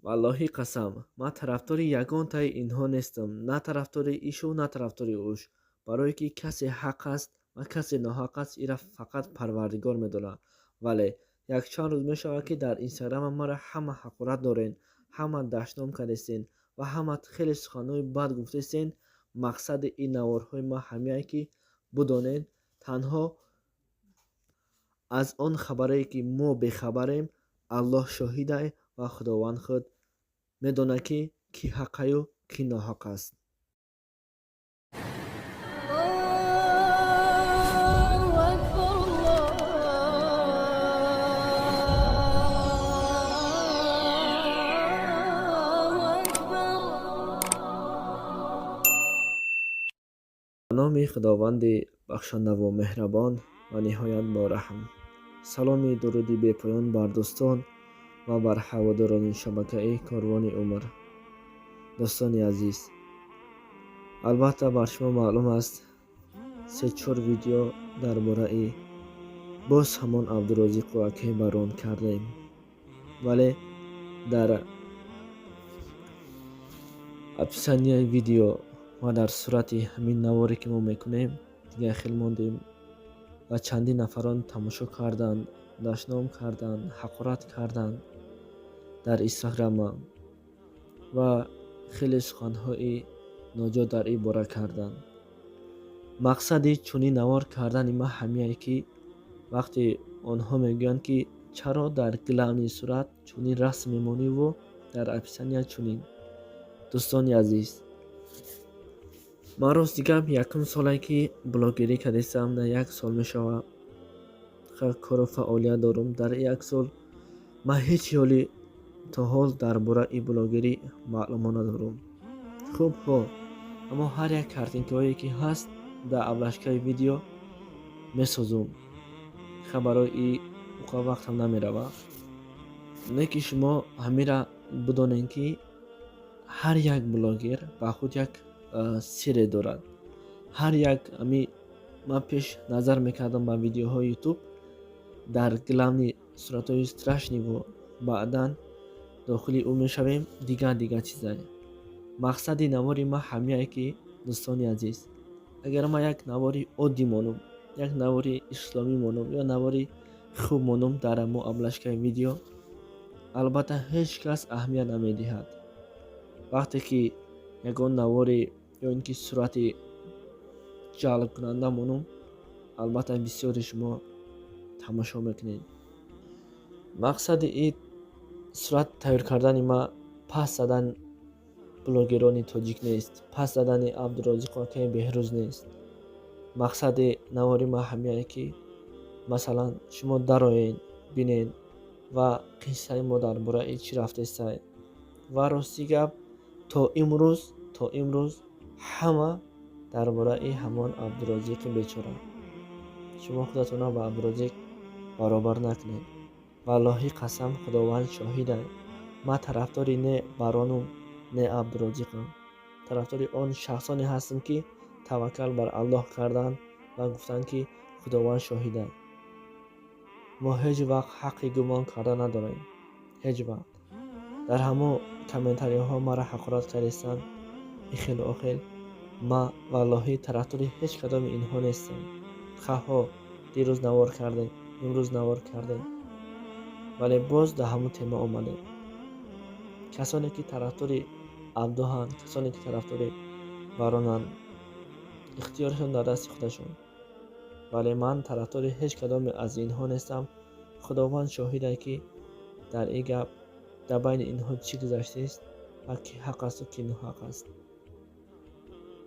Валлоҳи қасам, ман тарафдори ягонтаи инҳо нестам, на тарафдори ишу, на тарафдори уш. Барое ки касе ҳақ аст ва касе ноҳақ аст, ира фақат Парвардигор медонад. Вале якчанд рӯз мешавад, ки дар Инстаграма маро ҳама ҳақорат дорен, ҳама дашном кардестен ва ҳама хеле суханҳои бад гуфтестен. Мақсади ин наворҳои ман ҳамяе, ки бидонед, танҳо аз он хабарое, ки мо бехабарем, Аллоҳ шоҳидай ва Худованд худ медонад, ки кӣ ҳақаю кӣ ноҳақ аст. الله أكبر الله أكبر. Ба номи Худованди бахшандаву меҳрабон ва ниҳоят бораҳм. Саломи дуруди бепоён бар дӯстон ва бар ҳаводорони шабакаи Корвони умр. Дӯстони азиз, албатта, бар шумо маълум аст, се-чор видео дар бораи боз ҳамон Абдурозиқу акай Барон кардем, вале дар описанияи видео ва дар сурати ҳамин наворе, ки мо мекунем, дигар хел мондем ва чандин нафарон тамошо карданд, дашном карданд, ҳақорат карданд дар Инстаграма ва хеле суханҳои ноҷо дар ин бора карданд. Мақсади чунин навор кардани ман ҳамяе, ки вақте онҳо мегӯянд, ки чаро дар главный сурат чунин расм мемониву дар описания чунин. Дӯстони азиз, ман рости гап, якум соле, ки блогерӣ кардистам, на як сол мешавад, кору фаъолият дорум. Дар як сол ман ҳеҷ ҳоли то ҳол дар бораи блогерӣ маълумот надорум. Хуб, ҳо, аммо ҳар як картинкаҳое, ки ҳаст дар обложкаи видео, месозум. Ха, барои уқа вақтам намеравад. Не ки шумо ҳамира бидонед, ки ҳар як блогер ба худ як сирре дорад. Ҳар як ами ман пеш назар мекардам ба видеоҳои Ютуб, дар главный суратҳои страшныйву баъдан дохили ӯ мешавем, дигар дигар чизае. Мақсади навори ман ҳамяе, ки, дӯстони азиз, агар ман як навори оддӣ монум, як навори исломӣ монум ё навори хуб монум дар ҳамо обложкаи видео, албатта, ҳеҷ кас аҳамият намедиҳад. Вақте ки ягон навори ё ин ки сурати ҷалбкунанда монум, албатта, бисёри шумо тамошо мекунед. Мақсади ин сурат тайёр кардани ман пас задан блогерони тоҷик нест, пас задани Абдурозиқу акаи Беҳрӯз нест. Мақсади навори ман ҳамяе, ки масалан шумо дароед, бинед ва қиссаи мо дар бораи чӣ рафтестай. Ва рости гап, то имрӯз ҳама дар бораи ҳамон Абдурозиқи бечора. Шумо худатонро ба Абдурозиқ баробар накунед. Валлоҳи қасам, Худованд шоҳида, ман тарафдори не Баронум, не Абдурозиқам. Тарафдори он шахсоне ҳастам, ки таваккал бар Аллоҳ карданд ва гуфтанд, ки Худованд шоҳида. Мо ҳеҷ вақт ҳаққи гумон карда надорем, ҳеҷ вақт. Дар ҳамон комментариҳо маро ҳақорат кардистанд ихелу охел. Ман валлоҳӣ тарафдори ҳеҷ кадоми инҳо нестам. Хаҳо, дирӯз навор кардем, имрӯз навор кардем, вале боз дар ҳамон тема омадем. Касоне, ки тарафдори Абдуҳанд, касоне, ки тарафдори Баронанд, ихтиёрашон дар дасти худашон, вале ман тарафдори ҳеҷ кадоме аз инҳо нестам. Худованд шоҳиде, ки дар ин гап дар байни инҳо чӣ гузаштааст ва кӣ ҳақ асту кӣ ноҳақ аст.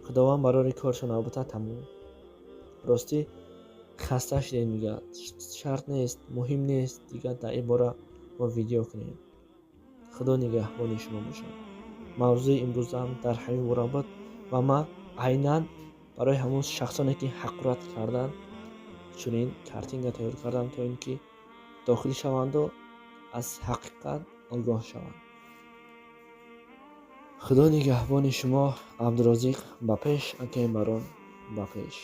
Худованд барори коршон. Албатта, тамом. Ростӣ, хаста шудем, дигар шарт нест, муҳим нест дигар дар ин бора мо видео кунем. Худо нигаҳбони шумо бошад. Мавзӯи имрӯзаам дар ҳамин бора буд ва ман айнан барои ҳамон шахсоне, ки ҳақорат карданд, чунин картинка тайёр кардам, то ин ки дохил шаванду аз ҳақиқат огоҳ шаванд. Худо нигаҳбони шумо. Абдурозиқ ба пеш, акаи Барон ба пеш.